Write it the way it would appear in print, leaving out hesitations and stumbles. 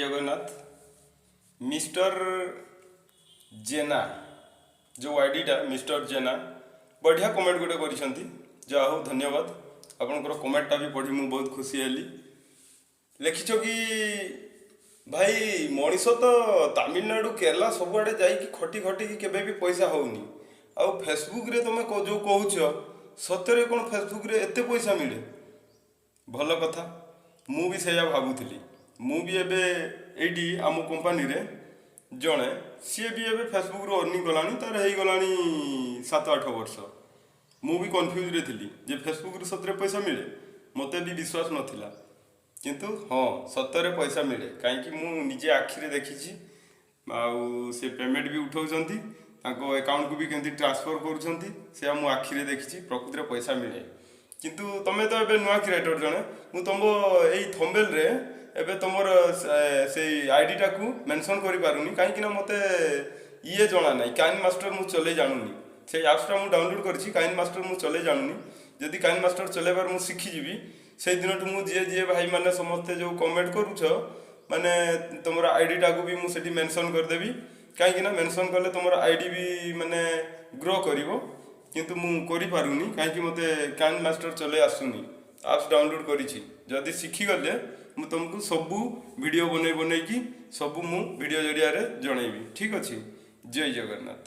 Jagannath. Mister Jena, ଯେଉଁ ଆଇଡ଼ିଟା mister Jena, ବଢ଼ିଆ comment ଗୋଟେ କରିଛନ୍ତି। ଯାହା ହଉ, ଧନ୍ୟବାଦ। ଆପଣଙ୍କର କମେଣ୍ଟଟା ବି ପଢ଼ି ମୁଁ ବହୁତ ଖୁସି ହେଲି। ଲେଖିଛ କି, ଭାଇ, ମଣିଷ ତ ତାମିଲନାଡ଼ୁ, କେରଲା ସବୁଆଡ଼େ ଯାଇକି ଖଟି ଖଟିକି କେବେ ବି ପଇସା ହେଉନି, ଆଉ ଫେସବୁକରେ ତୁମେ ଯେଉଁ କହୁଛ, ସତରେ କ'ଣ ଫେସବୁକରେ ଏତେ ପଇସା ମିଳେ? ଭଲ କଥା। ମୁଁ ବି ସେଇଆ ଭାବୁଥିଲି। ମୁଁ ବି ଏବେ ଏଇଠି ଆମ କମ୍ପାନୀରେ ଜଣେ, ସିଏ ବି ଏବେ ଫେସବୁକରୁ ଅର୍ନିଂ କଲାଣି, ତାର ହେଇଗଲାଣି 7-8 ବର୍ଷ। ମୁଁ ବି କନଫ୍ୟୁଜରେ ଥିଲି ଯେ ଫେସବୁକରୁ ସତରେ ପଇସା ମିଳେ? ମୋତେ ବି ବିଶ୍ୱାସ ନଥିଲା। କିନ୍ତୁ ହଁ, ସତରେ ପଇସା ମିଳେ, କାହିଁକି ମୁଁ ନିଜେ ଆଖିରେ ଦେଖିଛି। ଆଉ ସେ ପେମେଣ୍ଟ ବି ଉଠାଉଛନ୍ତି, ତାଙ୍କ ଆକାଉଣ୍ଟକୁ ବି କେମିତି ଟ୍ରାନ୍ସଫର୍ କରୁଛନ୍ତି, ସେୟା ମୁଁ ଆଖିରେ ଦେଖିଛି। ପ୍ରକୃତରେ ପଇସା ମିଳେ। କିନ୍ତୁ ତମେ ତ ଏବେ ନୂଆ କ୍ରିଏଟର ଜଣେ। ମୁଁ ତମ ଏଇ ଥମ୍ବନେଲରେ ଏବେ ତମର ସେଇ ଆଇଡ଼ିଟାକୁ ମେନସନ୍ କରିପାରୁନି, କାହିଁକି ନା ମୋତେ ଇଏ ଜଣା ନାହିଁ। କାଇନ୍ ମାଷ୍ଟର ମୁଁ ଚଲେଇ ଜାଣୁନି। ସେଇ ଆପ୍ସଟା ମୁଁ ଡାଉନଲୋଡ଼ କରିଛି, କାଇନ୍ ମାଷ୍ଟର ମୁଁ ଚଲେଇ ଜାଣୁନି। ଯଦି କାଇନ୍ ମାଷ୍ଟର ଚଲେଇବାର ମୁଁ ଶିଖିଯିବି, ସେଇ ଦିନଠୁ ମୁଁ ଯିଏ ଯିଏ ଭାଇମାନେ ସମସ୍ତେ ଯେଉଁ କମେଣ୍ଟ କରୁଛ, ମାନେ ତୁମର ଆଇଡ଼ିଟାକୁ ବି ମୁଁ ସେଠି ମେନସନ୍ କରିଦେବି। କାହିଁକି ନା ମେନସନ୍ କଲେ ତୁମର ଆଇଡ଼ି ବି ମାନେ ଗ୍ରୋ କରିବ। କିନ୍ତୁ ମୁଁ କରିପାରୁନି, କାହିଁକି ମୋତେ କାଇନ୍ ମାଷ୍ଟର ଚଲେଇ ଆସୁନି। ଆପ୍ସ ଡାଉନଲୋଡ଼ କରିଛି। ଯଦି ଶିଖିଗଲେ ମୁଁ ତୁମକୁ ସବୁ ଭିଡ଼ିଓ ବନେଇ ବନେଇକି ସବୁ ମୁଁ ଭିଡ଼ିଓ ଜରିଆରେ ଜଣେଇବି। ଠିକ୍ ଅଛି, ଜୟ ଜଗନ୍ନାଥ।